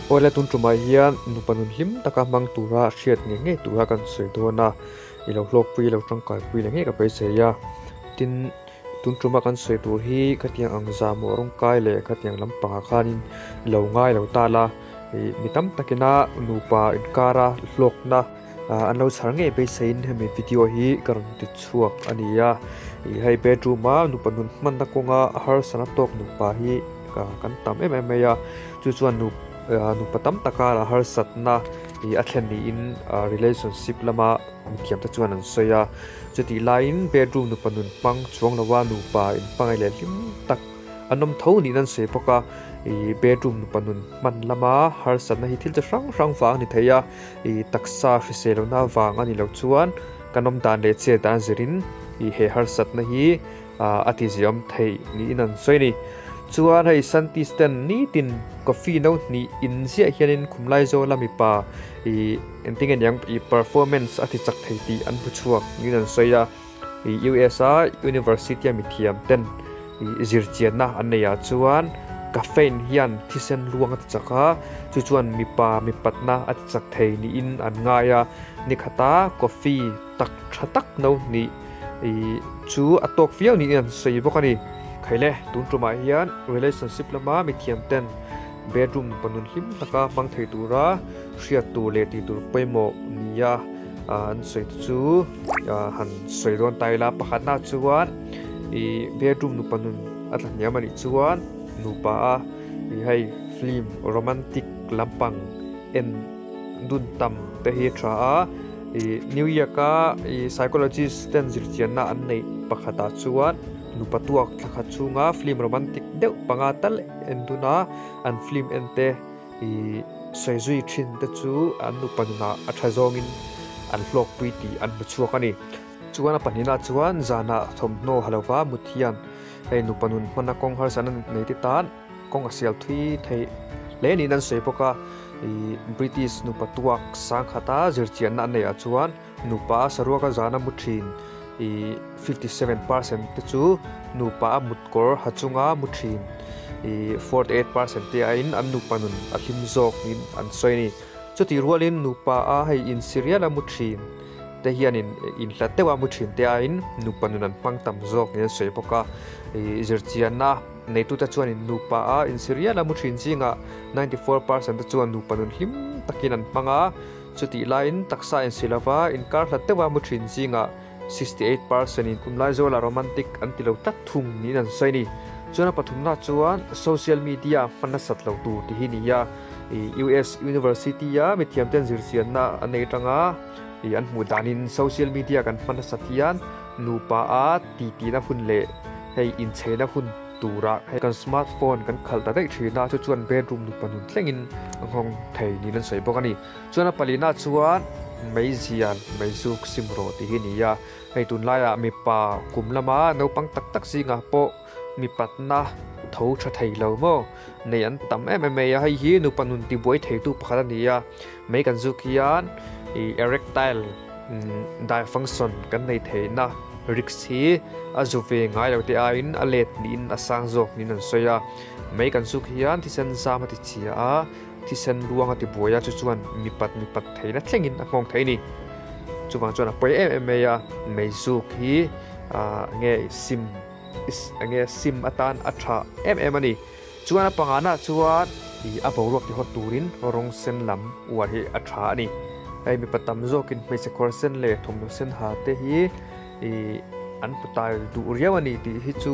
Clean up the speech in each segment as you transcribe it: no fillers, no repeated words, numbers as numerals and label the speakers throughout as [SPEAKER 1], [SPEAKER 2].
[SPEAKER 1] Awle tun tumah hian nupa nun hlim taka hmang tura hriat ngei ngei tura kan sawi dawn a, i lo hlawkpui lo tangkaipui leh ngei ka beisei a. Tin, tun tuma kan sawi tur hi khatiang ang zahmawh rawngkai leh khatiang lampangah khanin lo ngai lo ta la, ih mi tam takina nupa inkara hlawkna an lo chhar ngei beiseiin hemi video hi ka rawn ti chhuak a ni a. Ih hei bedroom a nupa nun hmanna kawnga harsana tawk nupa hi kan tam em em mai a, chu chuan nu nupa tam taka la harsatna ih a thlen niin relationship lama mithiam te chuan an sawi a. Chutih laiin bedroom nupa nun hmang chuang lova nupa inhmangaih leh hlim tak an awm tho niin an sawi bawk a. Ih bedroom nupa nun hman lama harsatna hi thil chi hrang hrang vang a ni thei a, ih taksa hrisel lohna vang a ni loh chuan kan awm dan leh chet dan zirin ih he harsatna hi a ti ziawm theih niin an sawi a ni. Chuan hei scientist ten nitin coffee no hnih in ziah hianin khumlai zawla mipa ih engtin nge niang ih performance a ti chak thei tih an hmu chhuak niin an sawi a. Ih US a university a mithiam ten ih zirchianna an neih ah chuan caffeine hian thisen luang a ti chak a, chu chuan mipa mipatna a ti chak thei niin an ngai a. Nikhata coffee tak tha tak no hnih ih chu a tawk viau niin an sawi bawk a ni. Khaile, tun tumah hian relationship lama mithiam ten bedroom panun hlim taka hmang thei tura hriat tur leh tih tur pawimawh nia an sawi te chu han sawi dawn ta ila. Pakhatna chuan ih bedroom nupa nun a tla hniam a nih chuan nupa a ih hei film romantic lampang en dun tam te hi a tha a. Ih New York a ih psychologist ten zirchianna an neih pakhatah chuan nupa tuak thla khat chhunga film romantic deuh panga tal en dun a, an film en te ih sawi zui thin te chu an nupa nunah a tha zawngin an hlawkpui tih an hmu chhuak a ni. Chuan a pahnihna chuan zanah thawmhnaw ha lova mut hian hei nupa nun hmana kawng harsatna nei te tan kawng a sial thui theih hle niin an sawi bawk a, ih British nupa tuak sangkhata zirchianna an neih ah chuan nupa a saruaka zana mu thin ih 57% te chu nupa a mutkawr ha chunga mu thin ih 48% te aiin an nupa nun a hlim zawk niin an sawi a ni. Chutih rualin nupa a hei insirial a mu thin te hianin inhlat deuha mu thin te aiin nupa nun an hmang tam zawk niin an sawi bawk a, ih zirchianna Neitute chuanin nupa a insirial a mu thin zingah 94% te chuan nupa nun hlim takin an hmang a, chutih laiin taksa insi lova inkar hlat deuha mu thin zingah 68% in kum laizawla romantic an ti lo tlat thung niin an sawi a ni. Chuan a pathumna chuan social media hman nasat lo tur ti hi ni a, US University a mithiamten zirchianna an nei atanga an hmuh danin social media kan hman nasat hian nupa a titina hun leh Hei incheina hun tura hei kan smart phone kan khalh ta daih thin a, chu chuan bedroom nupa nun thlengin a nghawng thei niin an sawi bawk a ni. Chuan a palina chuan meizial meizuk sim rawh tih hi a ni a, hei tunlaiah mipa kum lama naupang tak tak zingah pawh mipatna tho tha thei lo maw nei an tam em em mai a, hei hi nupa nun tibuai theitu pakhat a ni a, mei kan zuk hian ih erectile dysfunction kan nei theihna risk hi a zu ve ngai lo te aiin a let niin a sang zawk niin an sawi a, mei kan zuk hian thisen zam a ti chhia a, thisen luang a ti buai a, chu chuan mipat mipat theihna thlengin a nghawng thei a ni. Chuvang chuan a pawi em em mai a, mei zuk hi ah nge sim nge sim atan a tha em em a ni. Chuan a pangana chuan ih a boruak ti hawt turin rawng sen lam uar hi a tha a ni. Hei mipa tam zawkin hmeichhe kawr sen leh thawmhnaw sen ha te hi ih an hmu tai duh riau a ni tih hi chu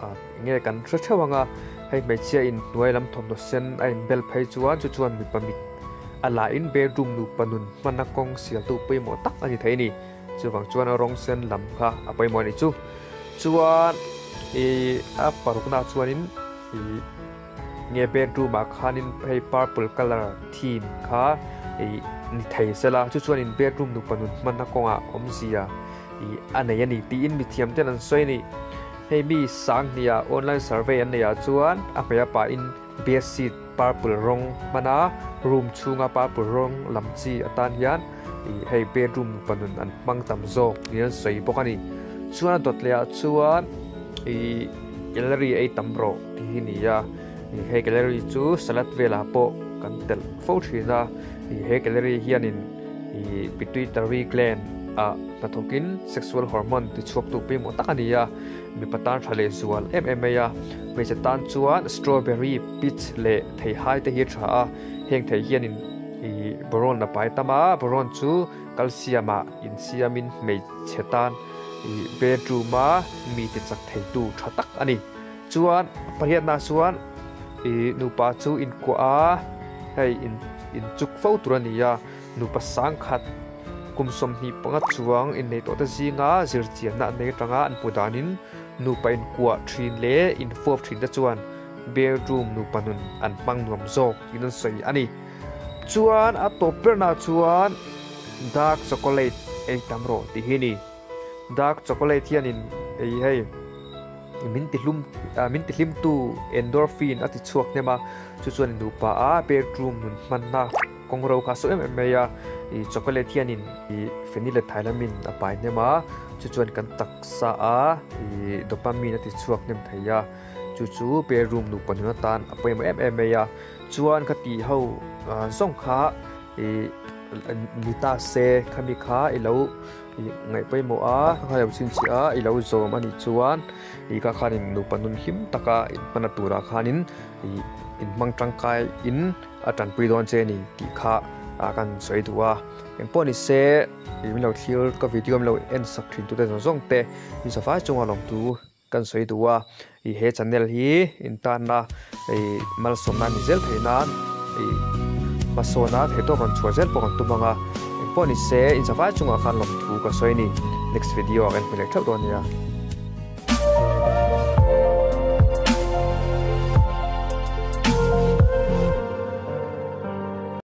[SPEAKER 1] ah enge kan hre theuh ang a. Hei hmeichhia in hnuai lam thawmhnaw sen a inbel phei chuan chu chuan mipa mit a lahin bedroom nupa nun hmana kawng sialtu pawimawh tak a ni thei a ni. Chuvang chuan rawng sen lam kha a pawimawh a nih chu. Chuan ih a parukna chuanin ih nge bedroom ah khanin hei purple colour theme kha ih ni thei sela chu chuanin bedroom nupa nun hmanna kawngah awmzia ih a nei a ni tiin mithiam ten an sawi a ni. Hei mi sanghniah online survey an neih ah chuan a hmeiah pahin bedsheet purple rawng hman a room chhunga purple rawng lam chi atan hian ih hei bedroom nupa nun an hmang tam zawk niin an sawi bawk a ni. Chuan a dawt leh ah chuan ih calorie ei tam rawh tih hi a ni a, ih hei calorie chu salad velah pawh. kan telh fo thin a, ih he calorie hianin ih pituitary gland ah hnathawkin sexual hormone ti chhuaktu pawimawh tak a ni a, mipa tan tha leh zual em em mai a, hmeichhe tan chuan strawberry, peach leh theihai te hi a tha a, heng thei hianin ih boron a pai tam a, boron chu calcium ah insiamin hmeichhe tan ih bedroom a mi ti chak theitu tha tak a ni. Chuan pariatna chuan ih nupa chu inkuah a, hei in inchuk fo tur a ni a, nupa sangkhat kum 25 chuang innei tawh te zinga zirchianna an nei atanga an hmu danin nupa inkuah thin leh infuap thin te chuan bedroom nupa nun an hmang nuam zawk tiin an sawi a ni. Chuan a tawp berna chuan dark chocolate ei tam rawh tih hi a ni. Dark chocolate hianin ei hei. Min ti hlum min ti hlim tu endorphin a ti chhuak hnem a, chu chuan nupa a bedroom nun hmanna kawng ro kha a sawi em em mai a, ih chocolate hianin ih phenylethylamine a pai hnem a, chu chuan kan taksa a ih dopamine a ti chhuak hnem thei a, chu chu bedroom nupa nun atan a pawimawh em em mai a, chuan ka tih ho zawng kha ih ni ta se khami kha i lo. Ih ngaih pawimawh a, ka lo chhinchhiah a, i lo zawm a nih chuan ih ka khanin nupa nun hlim taka inhmana turah khanin ih inhmang tangkai in a tanpui dawn che a ni tih kha a kan sawi duh a. Engpawh ni se ih min lo thlir ka video min lo en sak thin tute zawng zawng te in safai chunga lawmtu kan sawi duh a, ih he channel hi intanna ih malsawmna ni zel theih nan ih hmasawna theihtawp rawn chhuah zel pawh kan tum ang a, engpawh ni se in safai chungah khan lawmthu ka sawi a ni, next video ah kan hmu leh theuh dawn nia.